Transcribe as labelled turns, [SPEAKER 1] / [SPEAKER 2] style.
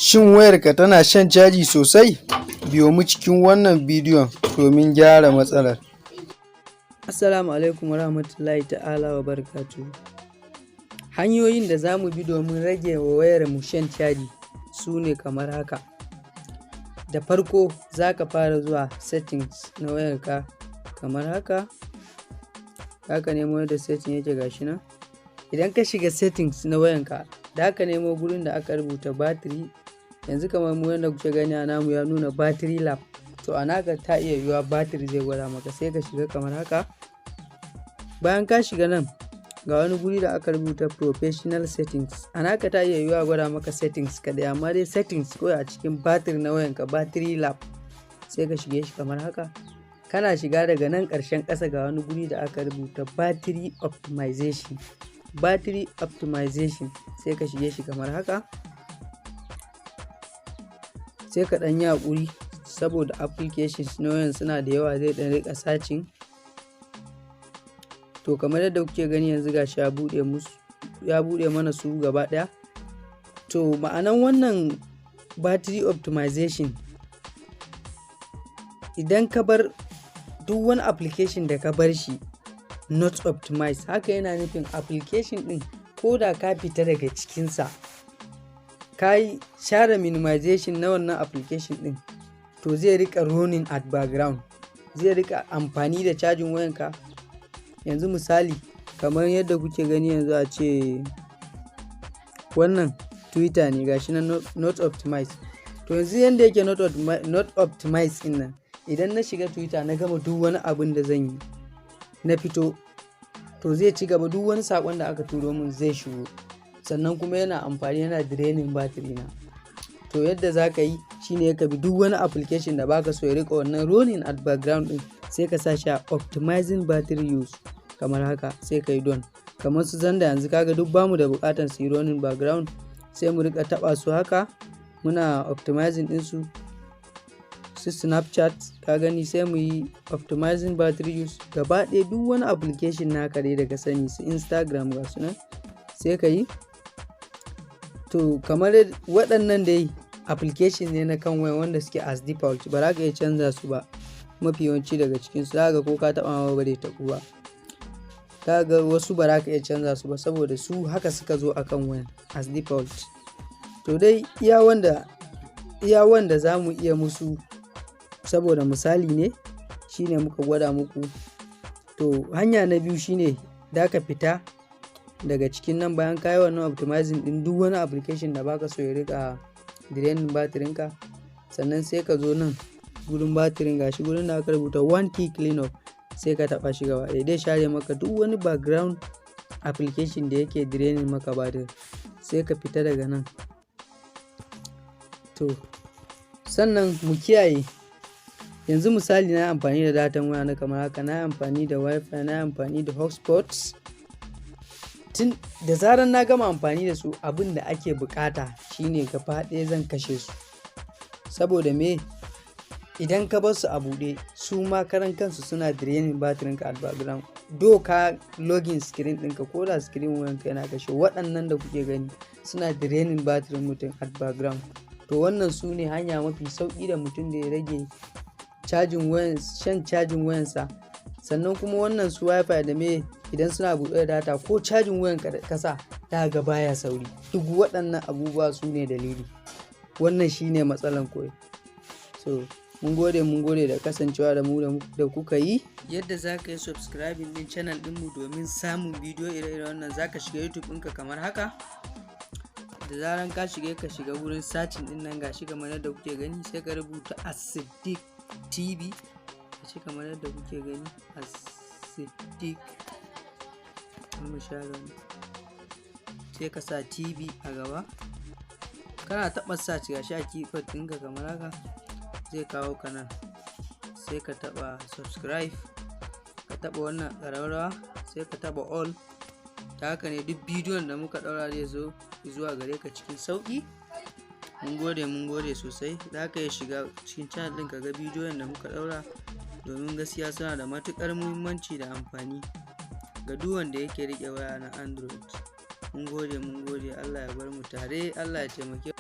[SPEAKER 1] Shin wayarka tana shan caji sosai? Biyo mu cikin wannan bidiyon domin gyara matsalar. Assalamu alaikum warahmatullahi ta'ala wa barakatuhu. Hanyoyin da za mu bi domin rage wa wayarmu shan caji su ne kamar haka. Da farko, za ka fara zuwa settings na wayarka kamar haka, za ka nemo yadda setting yake, ga shi nan. Idan ka shiga settings na wayanka, za ka nemo gurin da aka rubuta battery. Yanzu kamar mu yanda kuke gani a namu ya nuna battery lab, to a naka ta iya yiwuwa battery zai gwada maka, sai ka shiga kamar haka. Bayan ka shiga nan, ga wani guri da aka rubuta professional settings. A naka ta iya yiwuwa gwada maka settings kaɗai, amma dai settings kawai a cikin battery na wayanka, battery lab, sai ka shige shi kamar haka. Kana shiga, daga nan ƙarshen ƙasa ga wani guri da aka rubuta battery optimization. Battery optimization, sai ka shige shi kamar haka. Sai ka ɗan yi haƙuri saboda applications na wayan suna da yawa, zai ɗan riƙa searching. To, kamar yadda kuke gani yanzu, gashi ya buɗe musu, ya buɗe mana su gaba ɗaya. To, ma'anan wannan battery optimization, idan ka bar duk wani application da ka bar shi not optimized, haka yana nufin application ɗin, ko da ka fita daga cikinsa, ka yi share minimization na wannan application ɗin, to zai riƙa running at background, zai riƙa amfani da cajin wayanka. Yanzu misali, kamar yadda kuke gani yanzu, a ce wannan Twitter ne, gashi nan not optimized. To, yanzu yanda yake not optimized ɗin nan, idan na shiga Twitter na gama duk wani abin da zan yi, na fito, to zai ci gaba, duk wani saƙon da aka turo min zai shigo, sannan kuma yana amfani, yana draining battery na. To, yadda za ka yi shine ka bi duk wani application da baka so ya rika wannan running at background din, sai ka sa shi a optimizing battery use kamar haka, sai ka yi done. Kamar su Xender, yanzu kaga duk bamu da bukatar su yi running background, sai mu rika taba su haka muna optimizing ɗinsu. Su Snapchat, ka gani, sai mu yi optimizing battery use gaba ɗaya. Duk wani application naka dai da ka sani, su Instagram, ga su nan, sai ka yi. To, kamar waɗannan dai application ne na kan waya wanda suke as default, ba za ka iya canza su ba. Mafi yawanci daga cikin su, ga ko ka taɓa ma ba zai taɓu ba. Ka ga wasu ba za ka iya canza su ba saboda su haka suka zo akan wayan as default. To dai, iya wanda za mu iya musu, saboda misali ne shine muka gwada muku. To, hanya na biyu shine da ka fita daga cikin nan bayan ka yi wannan optimizing din duk wani application da baka so ya rika draining batirinka. Sannan sai ka zo nan gurin batirin, gashi gurin da aka rubuta one key clean up, sai ka taba shi gaba ɗaya, dai share maka duk wani background application da yake draining maka batir, sai ka fita daga nan. To, sannan mu kiyaye. Yanzu misali, na amfani da datan waya na kamar haka, na amfani da WiFi, na amfani da hotspots. Tun da zarar na gama amfani da su, abin da ake bukata shine gaba ɗaya zan kashe su. Saboda me? Idan ka bar su a buɗe, su ma karan kansu suna draining batirin ka at background. Doka login screen ɗinka, ko da screen wayanka yana kashe, waɗannan da kuke gani suna draining batirin mutum at background. To, wannan su ne hanya mafi sauƙi da mutum da ya rage cajin wayan, shan cajin wayansa. Sannan kuma wannan su WiFi da me, idan suna buɗe da data, ko cajin wayan ka sa, za ga baya sauri. Duk waɗannan abubuwa su ne dalili. Wannan shine matsalan kawai. So mun gode, mun gode da kasancewa da mu da kuka yi. Yadda za ka yi subscribing din channel ɗinmu domin samun bidiyo ire-iren wannan, za ka shiga YouTube ɗinka kamar haka. Da zaran ka shiga, ka shiga wurin searching ɗin nan, gashi kamar yadda kuke gani, sai ka rubuta As-Siddiq TV. Gashi kamar yadda kuke gani, As-Siddiq, mu share wannan, sai ka sa TV a gaba. Kana taɓa search, gashi a keyboard ɗinka kamar haka, zai kawo ka nan, sai ka taɓa subscribe, ka taɓa wannan ƙararrawa, sai ka taɓa all. Ta haka ne duk bidiyon da muka ɗaura zai zo zuwa gare ka cikin sauƙi. Mun gode, mun gode sosai. Za ka iya shiga cikin channel ɗin ka ga bidiyon da muka ɗaura, domin gaskiya suna da matuƙar muhimmanci da amfani ga duk wanda yake riƙe waya na Android. Mun gode, mun gode. Allah ya bar mu tare, Allah ya taimake.